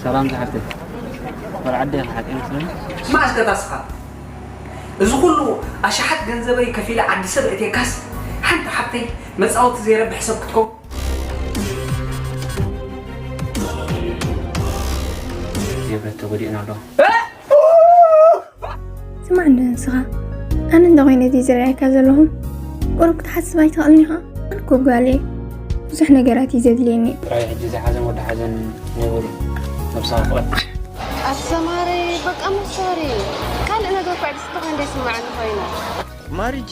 ሰላም ዝሓፍተይ። ወላ ዓዲ ኢኻ ሓቂ መስለኒ። ስማዕ እስከ ታስኻ። እዚ ኩሉ ኣሽሓት ገንዘበይ ከፊለ ዓዲ ሰብ እቴካስ ሓንቲ ሓብተይ መጻወቲ ዘይረብሕ ሰብ ክትከው። ንብረት ተጎዲእና ኣሎ። ስማዕ እንዶ ንስኻ፣ ኣነ እንዶ ኮይነ እቲ ዝረኣየካ ዘለኹ ቁሩብ ክትሓስብ ኣይትኽእልን ኢኻ? ኣነ እኮ ጓል እየ፣ ብዙሕ ነገራት እዩ ዘድልየኒ። ጥራይ ሕጂ እዚ ሓዘን ወዲ ሓዘን ነይበሉ ነብስኻ ፍቐድ። ኣሰማሪ በቃ መሳሪ ካልእ ነገር እኳ ዕድስ እንተኾይኑ ዘይስምዓኒ ኮይኑ። ቁማር እጂ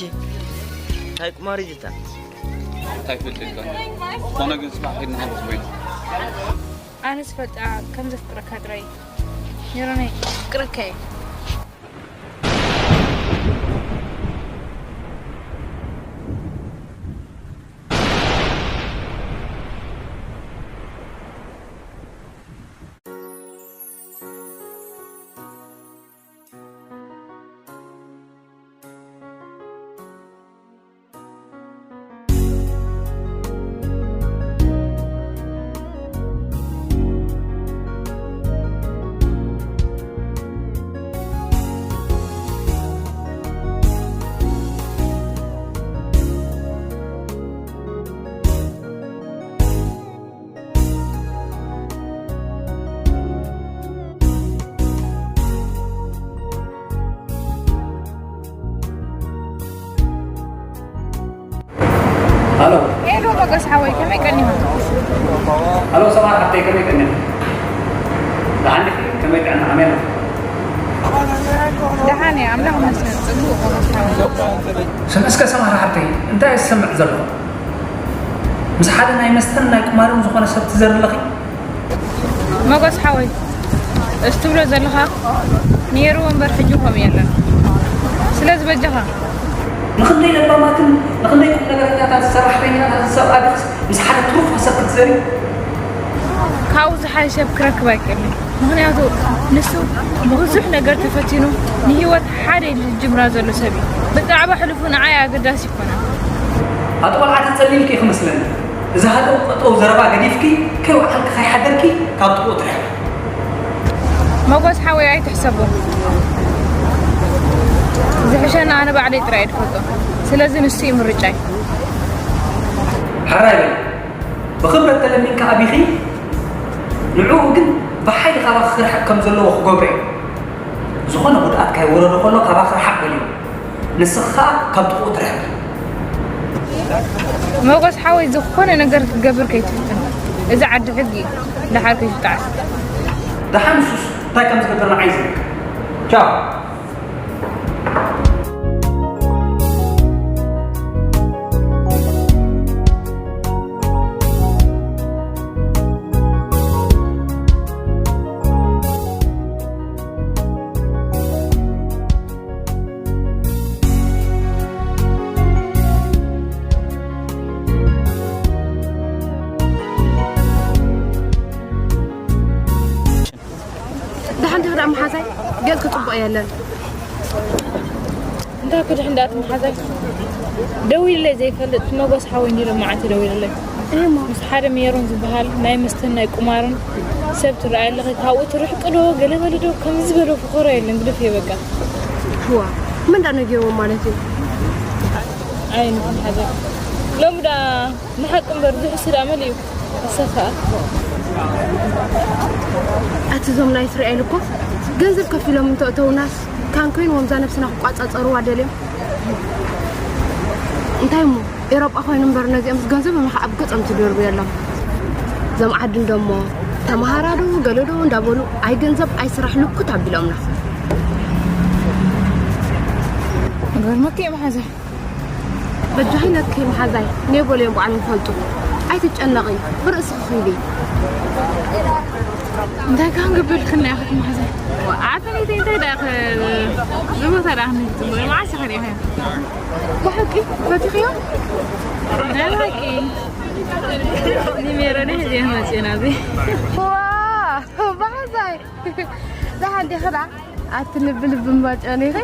እንታይ ቁማር እጂ እታ? እንታይ ትፈልጥ ኢልካ? ዝኾነ ግን ስራሕ ከይድና ክንረኽቦ ኢና። ኣነ ዝፈልጣ ከም ዘፍቅረካ ጥራይ። ሜሮነይ፣ ፍቅረካ እየ። ሃሎ። ሄሎ ሞገስ ሓወይ፣ ከመይ ቀኒኻ? ሃሎ ሰማር ሓብተይ፣ ከመይ ቀኒኻ? ደሓን ዲኺ? ከመይ ጥዕና? ኣሜን። ደሓን እየ፣ ኣምላኽ ይመስገን፣ ጽቡቕ ሞገስ ሓወይ። ስምዒ እስከ ሰማር ሓብተይ፣ እንታይ እየ ዝሰምዕ ዘለኹ? ምስ ሓደ ናይ መስተን ናይ ቁማርን ዝኾነ ሰብ ትዘሪ ኣለኺ? ሞገስ ሓወይ፣ እዚ ትብሎ ዘለኻ ነይሩ እምበር ሕጂ ከምኡ የለን። ስለዚ በጃኻ። ንኽንደይ ለባማትን ንኽንደይ ቁም ነገረኛታት ሰራሕተኛታት ዝሰብኣ ድኽስ ምስ ሓደ ትሩፋ ሰብ ክትዘሪ? ካብኡ ዝሓሸ ሰብ ክረክብ ኣይክእልን። ምኽንያቱ ንሱ ብዙሕ ነገር ተፈቲኑ ንህይወት ሓደ ኢሉ ዝጅምራ ዘሎ ሰብ እዩ። ብዛዕባ ሕሉፉ ንዓይ ኣገዳሲ ኣይኮነን። ኣቲ ቆልዓ ተጸሊልኪ ክመስለኒ። እዚ ሃጠው ቀጠው ዘረባ ገዲፍኪ፣ ከይወዓልኪ ከይሓደርኪ ካብ ጥቕኡ ትርሕቂ። ሞገስ ሓወይ ኣይትሕሰቦ። ዝሕሸኒ ኣነ ባዕለይ ጥራይ እየ ዝፈልጦ። ስለዚ ንሱ እዩ ምርጫይ። ሕራይ በሊ። ብኽብረት ተለሚንካ ኣቢኺ፣ ንዕኡ ግን ብሓይሊ ካባኺ ክርሕቅ ከም ዘለዎ ክገብሮ እየ። ዝኾነ ጉድኣት ካይወረዶ ከሎ ካባኺ ርሓቕ በልዮ። ንስኺ ኸኣ ካብ ጥቕኡ ትርሕቂ። ሞገስ ሓወይ፣ ዝኾነ ነገር ክትገብር ከይትፍትን። እዚ ዓዲ ሕጊ እዩ። ደሓር ከይትጣዕስ። ደሓን ንሱስ እንታይ ከም ዝገብር ንዓይ ዝብል። ቻው። ደሓን ዲኺ ደኣ መሓዛይ? ገጽኪ ጽቡቕ የለን። እንታይ ክድሕን ደኣ እቲ መሓዛይ? ደዊሉለይ ዘይፈልጥ ሞገስ ሓወይ እንዲሉ መዓልቲ ደዊሉለይ። እሞ ምስ ሓደ ሜሮን ዝበሃል ናይ መስተን ናይ ቁማርን ሰብ ትረኣይ ኣለኺ፣ ካብኡ ትርሕቂ ዶ ገለ በሊ ዶ ከምዚ ዝበለ ፈኸራ የለን፣ ግደፍዮ በቃ። እዋ፣ መን ደኣ ነጊርዎ ማለት እዩ? ኣይ ንፍን ሓዘን ሎሚ ደኣ ንሓቂ እምበር ዝሕሱ ደኣ መሊኡ። እሰ ከኣ ኣቲ እዞም ናይ እስራኤል እኮ ገንዘብ ከፊሎም እንተእተውናስ ካን ኮይንዎም እዛ ነብስና ክቋጻጸርዋ ደልዮም። እንታይ እሞ ኤሮጳ ኮይኑ እምበር ነዚኦም ምስ ገንዘቦም ኢኻ ኣብ ገጾም ትድርብየሎም። እዞም ዓዲ እንደሞ ተመሃራ ዶ ገለ ዶ እንዳበሉ ኣይ ገንዘብ ኣይ ስራሕ ልኩት ኣቢሎምና። ገርመኪ እዩ መሓዛ። በጃኺ ነኪ መሓዛይ፣ ኔቦል እዮም ባዕሎም ይፈልጡ። ኣይትጨነቒ፣ ብርእስኺ ኺዲ። እንታይ ካብ ግብልክና ኢኺ መሓዛይ? ዓፈነይተይ እንታይ ደኣ ኸ-፣ ዝሞታ ደኣ ክንህብ ጽቡቕ እዩ። መዓስ ኢኺ ርኢኽዮ? ብሓቂ ፈቲኽዮ? ናይ ብሓቂ። ንሜሮን ሕዚ መጺእና እዚ። ዋ፣ መሓዛይ። ደሓን ዲኺ ደኣ? ኣቲ ልቢ ልቢ እምባጨኒኺ።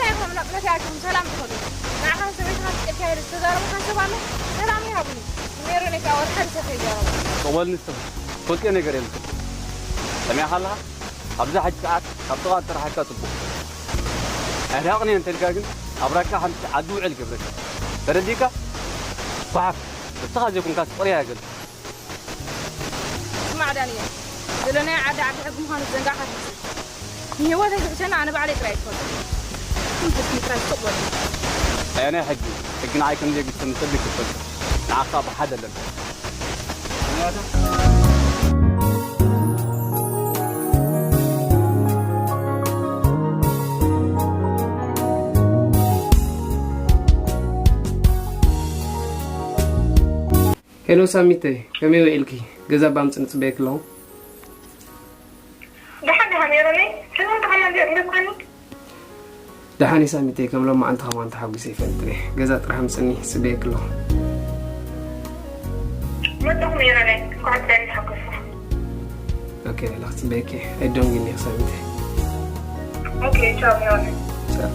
እንታይ ኢኹም ናብ ነቲኣትኩም ሰላም ትኸዱ? ንዓኻን ሰበይትኻን ትጨካየዱ ዝተዛረቡካ ሰብ ኣሎ? ሰላም ይሃቡኒ። ሜሮን እኮ ወላ ሓደ ሰብ ከይዛረቡ። ተቐበልኒ ሰብ። ትፈልጥዮ ነገር የለን። ሰሚዕኻ ኣለኻ? ኣብዚ ሕጂ ሰዓት ካብ ጥቓ እንተረሓካ ጽቡቕ። ኣይርሃቕን እየ እንተልካ ግን ኣብራካ ከምቲ ዓዲ ውዕል ገብረካ። ተረዲእካ? ጓሓፍ። ንስኻ ዘይኮንካ ፍቕሪ ኣይገልጽ። ስማዕ ዳንኤል፣ ዘለናዮ ዓዲ ዓዲ ሕጊ ምዃኑ ዝዘንጋዕካ ትመስል። ንህይወተይ ትሕሸኒ ኣነ ባዕለይ ጥራይ እየ ዝፈልጦ። ትንፍስኒ ጥራይ ስቕ በሉ። ኣየናይ ሕጊ? ሕጊ ንዓይ ከም ዘየግድሰኒ ሰብ ይክፈል። ንዓኻ ብሓደ ኣለካ። ሄሎ ሳሚተይ፣ ከመይ ውዒልኪ? ገዛ ባምጽ ንጽበየኪ ኣለኹ። ደሓን ደሓን ሜሮነይ፣ ሰላም ተቐላሊ ኣለኳኒ። ደሓን እየ ሳሚተይ፣ ከም ሎማዓንቲ ከማን ተሓጒሰ ይፈልጥ እየ። ገዛ ጥራሕ ኣምጽኒ፣ ጽበየኪ ኣለኹ። መጣኹ ሜሮነይ፣ እንኳዕ ብደሓን ተሓጎስካ። ኦኬ፣ ላኽ ጽበየኪ፣ ኣይደንጉኒ እየ ሳሚተይ። ኦኬ፣ ቻው ሜሮነይ። ቻው።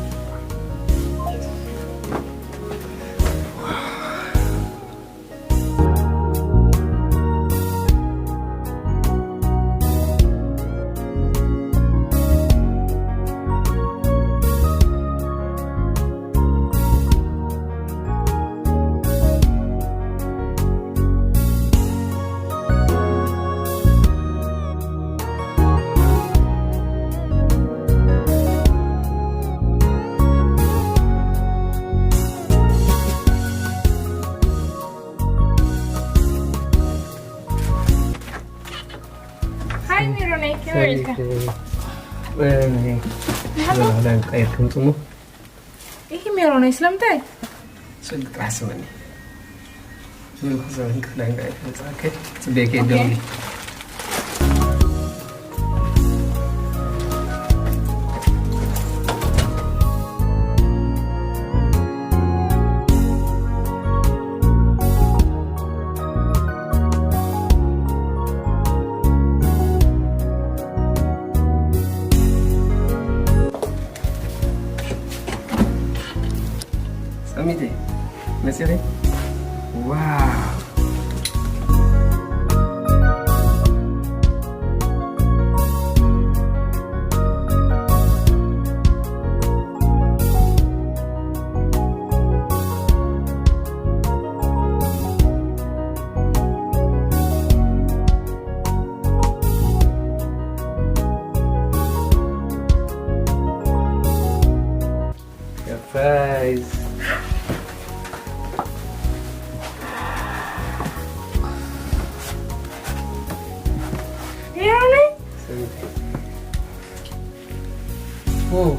ሃይ ሜሮነይ፣ ከመይ ውዒልካ? ሰላም። ደሓን ዶ? ክዳን ቀይርኩም ጽሙ። ይህ ሜሮነይ፣ ስለምንታይ? ስልክ ጥራሕ ስመኒ። ዝብል ክዛረብ ክዳን ቀይር፣ ጽቡቕ። ጽቤ ከይደውሊ። ሳሚተይ፣ መጺኺ? ዋው! Surprise! Really? Wow.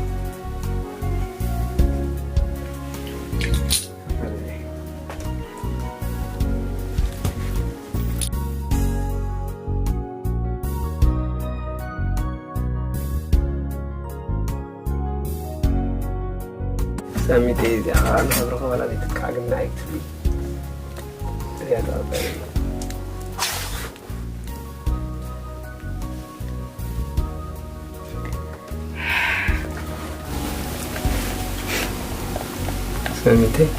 ሳሚተይ፣ እዚኣ ኸዓ ንኽብሪ ኸባላ ዘይትካእ ግን ንዓይ ክትብሊ እያ ተቐበለኒ። ሳሚተይ።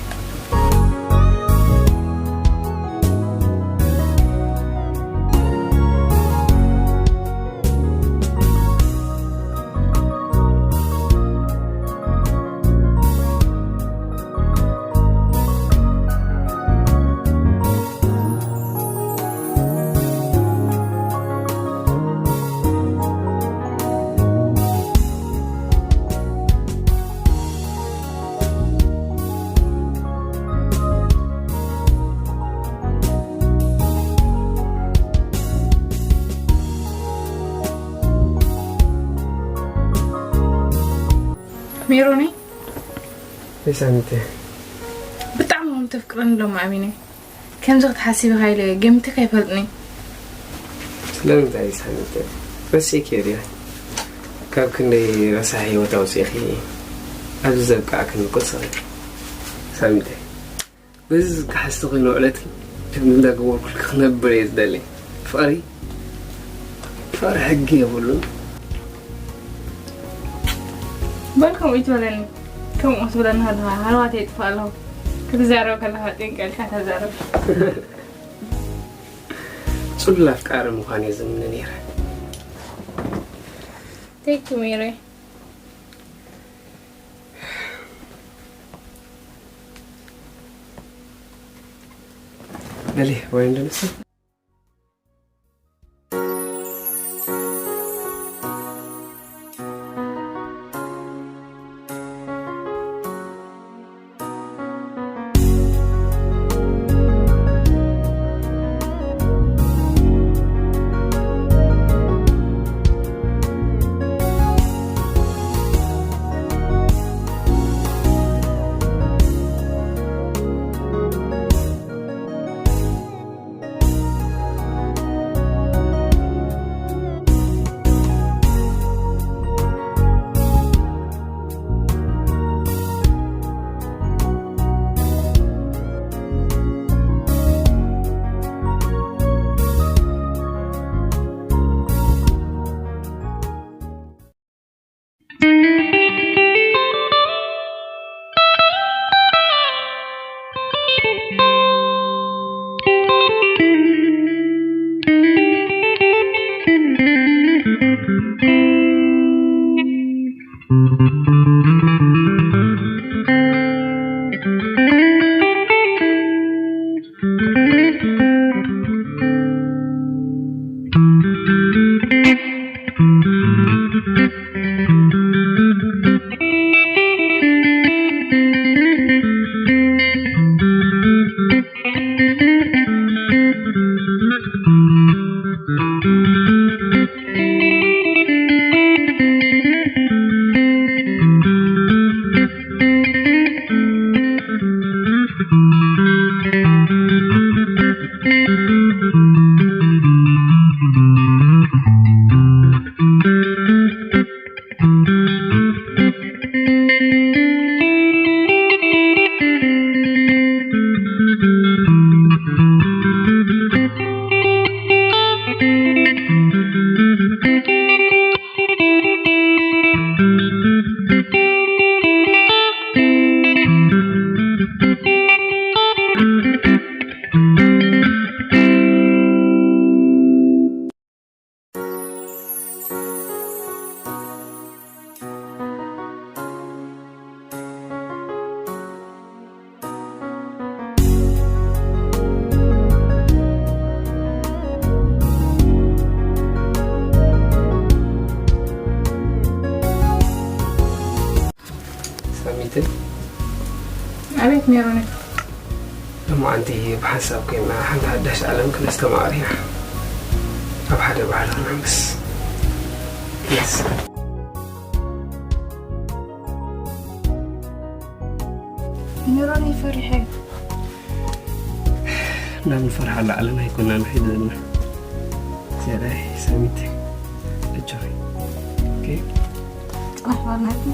ሜሮነይ፣ ሳሚተይ። ብጣዕሚ ከም ተፍቅረኒ ሎም ኣሚነ። ከምዚ ክትሓስብ ኢኻ ኢለ ገሚተካ ኣይፈልጥን። ስለምንታይ ሳሚተ? ረሲእክዮ ድያ? ካብ ክንደይ ረሳሕ ህይወት ኣውፂእኺ ኣብዚ ዘብቃዕክኒ እኮ ንስኺ ሳሚተ። በዚ ዝከሓስቲ ኮይኑ ዕለት ከም እንዳገበርኩልኪ ክነብር እየ ዝደሊ። ፍቕሪ፣ ፍቕሪ ሕጊ የብሉን። በል ከምኡ ይትበለኒ። ከምኡ ክትብለኒ ከለኻ ሃለዋተይ ይጥፋእ ኣለኹ። ክትዛረብ ከለኻ ጥንቀልካ ተዛረብ። ጽሉል ኣፍቃሪ ምዃን እየ ዝምነ ነይረ። Thank you, Mary. በሊ፣ ወይን ደንስ። ሳሚተይ። ኣቤት ሜሮነይ። ሎማዓንቲ ብሓንሳብ ኮይና ሓንቲ ሓዳሽ ዓለም ክነስተማቕር ኢና። ኣብ ሓደ ባህሊ ክነንብስ። የስ። ሜሮነይ ፈሪሐ። ናብ ንፈርሓሉ ዓለም ኣይኮናን ሒዘና። ዝያዳ ሳሚተይ። እጆኺ። ኦኬ። ጽባሕ ባርናቲ።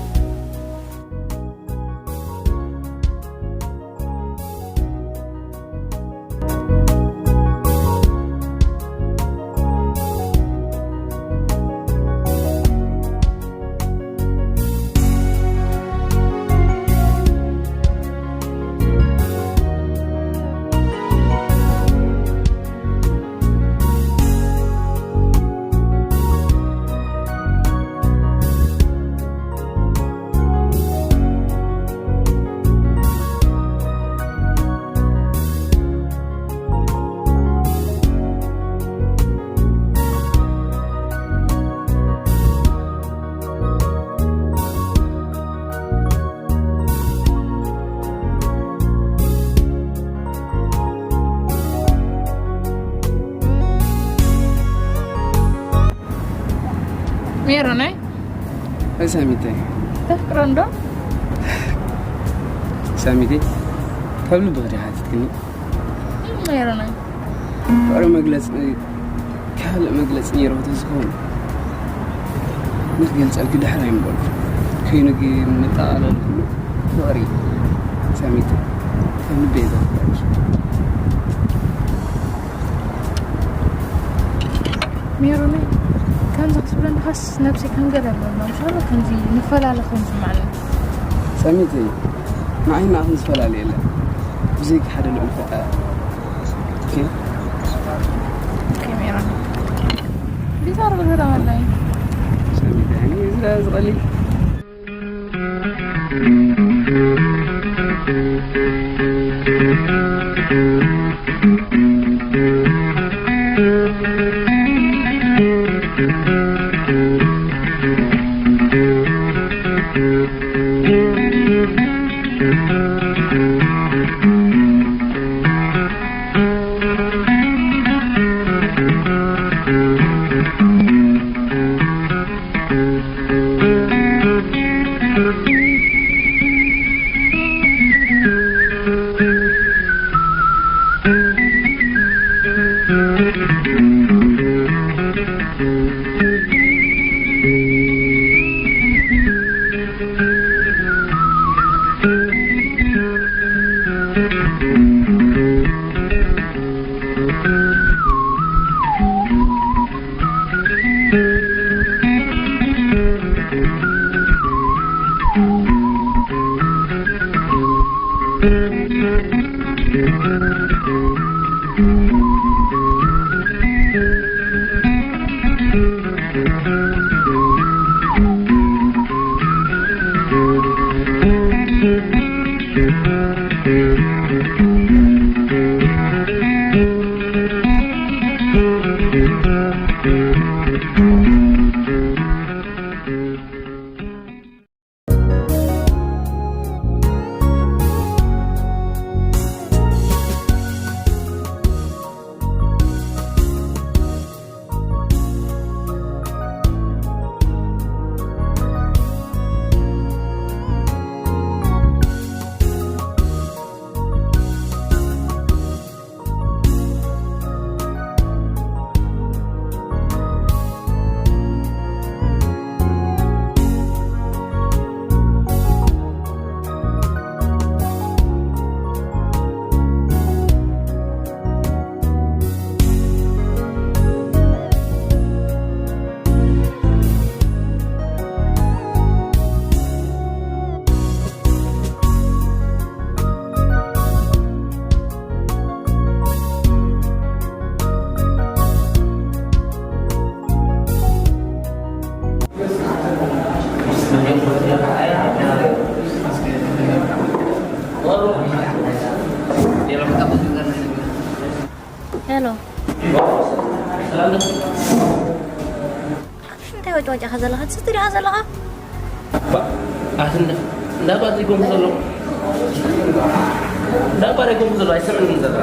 ሜሮነይ። ኣይ ሳሚተይ። ተፍቅሮ እንዶ? ሳሚተይ፣ ካብ ልብኺ ዲኻ ሓቲትክኒ? ሜሮነይ። ፍቕሪ መግለጺ ካልእ መግለጺ ነይርዎ ተዝኸውን ንክገልጸልኪ ዳሕራይ ምበልኩ። ከይኑ ግን መጠቓለሊ ኩሉ ፍቕሪ ሳሚት ካብ ልበይ ዘፍቅረኪ። ሜሮነይ፣ ከምዚ ክትብለኒ ኻስ ነብሰይ ከም ገለ ኣለና። ምሻሎ ከምዚ ንፈላለ ከም ዝስምዓኒ። ሰሚተይ፣ ንዓይ ንኣኽን ዝፈላለ የለን። ብዘይካ ሓደ ልዑል ፈጣሪ። ኦኬ? ኦኬ፣ ሜሮን። ቢዛረብ ዘረባ ኣላይ። ሰሚተይ፣ እኔ እዚ ዝቐልል። ሄሎ። እንታይ ወጭ ወጭ ኢኻ ዘለኻ? ትስቲ ዲኻ ዘለኻ? ኣትንደ እንዳባሪጎም ዘሎ እንዳባሪጎም ዘሎ ኣይሰምዕን ዘራ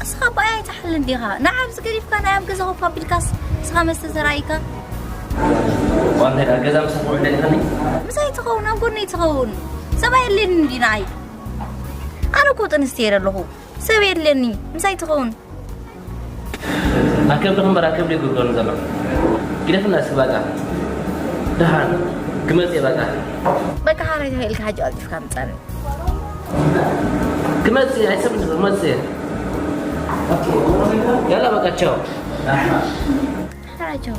እስኻ ባይ ኣይትሓልን ዲኻ? ንዓብ ዝገዲፍካ ናይ ኣብ ገዛ ኮፍ ኣቢልካስ እስኻ መስተ ተራኢካ? ዋንተ ዳ ገዛ ምስ ተውዕደ ኢኻኒ? ምሳይ ትኸውን ኣብ ጎነይ ትኸውን ሰብኣይ የለኒ እንዲ ንዓይ ኣነ እኮ ጥንስቲ እየ ዘለኹ ሰብ የለኒ ምሳይ ትኸውን ኣከብድኺ እምበር ኣከብደይ ይጎድለኒ ዘሎ። ግደፍና እስኪ ባቃ። ደሓን ክመጽእ እየ ባቃ። በቃ ሓራይ ተባሂልካ ሕጂ ቀልጢፍካ ምጻኒ። ክመጽእ እየ ኣይሰምዕን ክመጽእ እየ። ያላ በቃ ቻው። ሓራይ ቻው።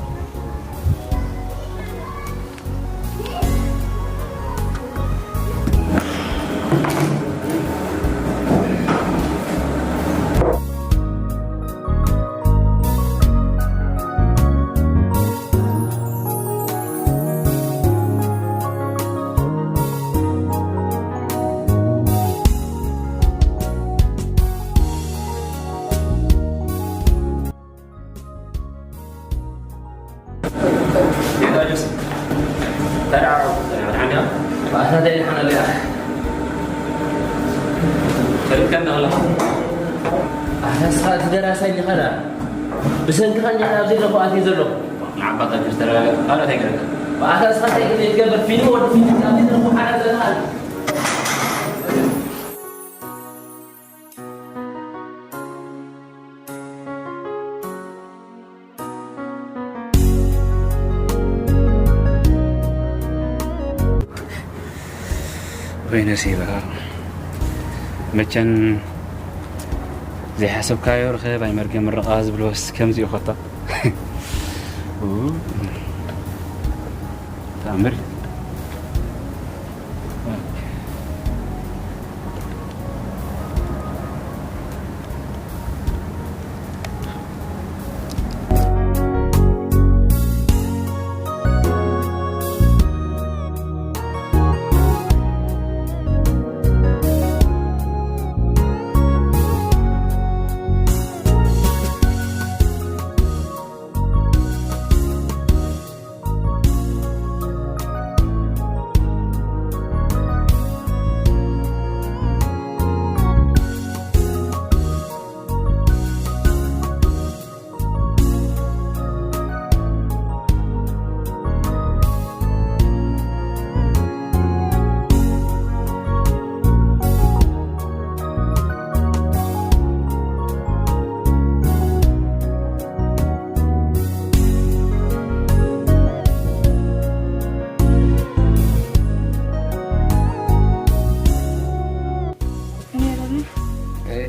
ኣታ ስኻ እቲ ደራሳይ ዲኻ ዳ? ብሰንክኻ እኛ ኣብዚ ዘለኹ ኣትየ ዘለኹ። ንዓባካ ጁስ ተረጋጋ። ካልኦት ኣይገረካ። ኣታ ስኻ እንታይ ግዜ ትገብር? ፊልም ወዲ ፊልም ኣብዚ ዘለኹ ሓራ ዘለኻ። ወይ ነሲብኻ መቸን ዘይሓሰብካዮ ርኸብ ኣይመርገ ምርቓ ዝብልዎስ ከምዚ እዩ ኾታ ተኣምር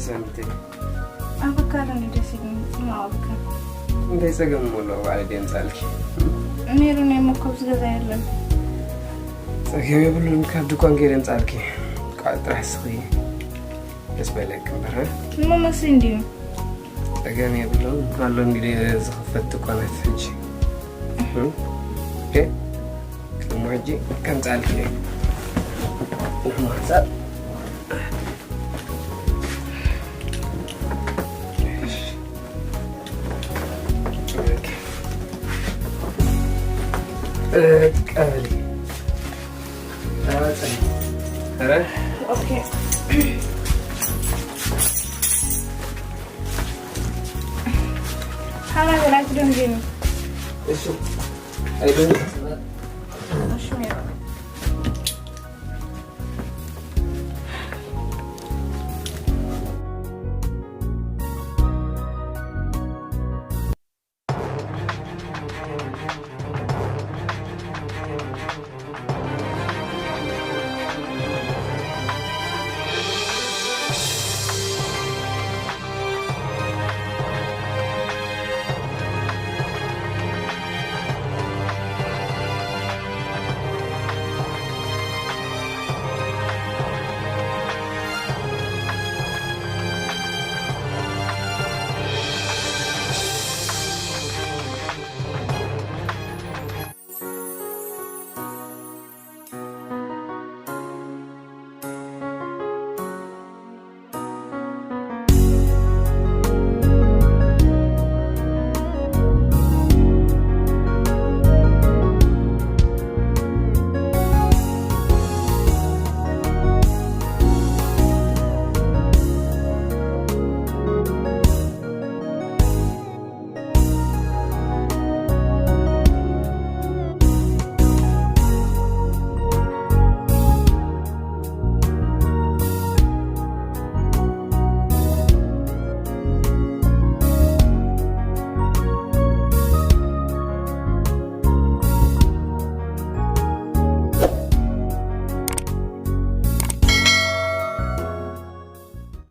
ሰምቲ ኣበካር እንዲ ደስ ይብልኒ። ጽማ ኣበካር እንታይ ጸገም ኣሎ? ባዕለ ደምጻልኪ ነይሩ ናይ መኮብ ዝገዛ የለን። ጸገም የብሉን። ካብ ድኳን ከይደ ምጻልኪ። ቃል ጥራሕ ስኺ ደስ በለክ እምበር። እሞ መሲ እንዲዩ ጸገም የብሉን። ኣሎ እንዲ ዝኸፈት ድኳናት ሕጂ። ኦኬ። እሞ ሕጂ ከምጻልኪ። ንማሳብ ቀበሊ ረ ኦኬ። ሓላ ገላይ ትደንግኒ እሺ። ኣይደንግጥ።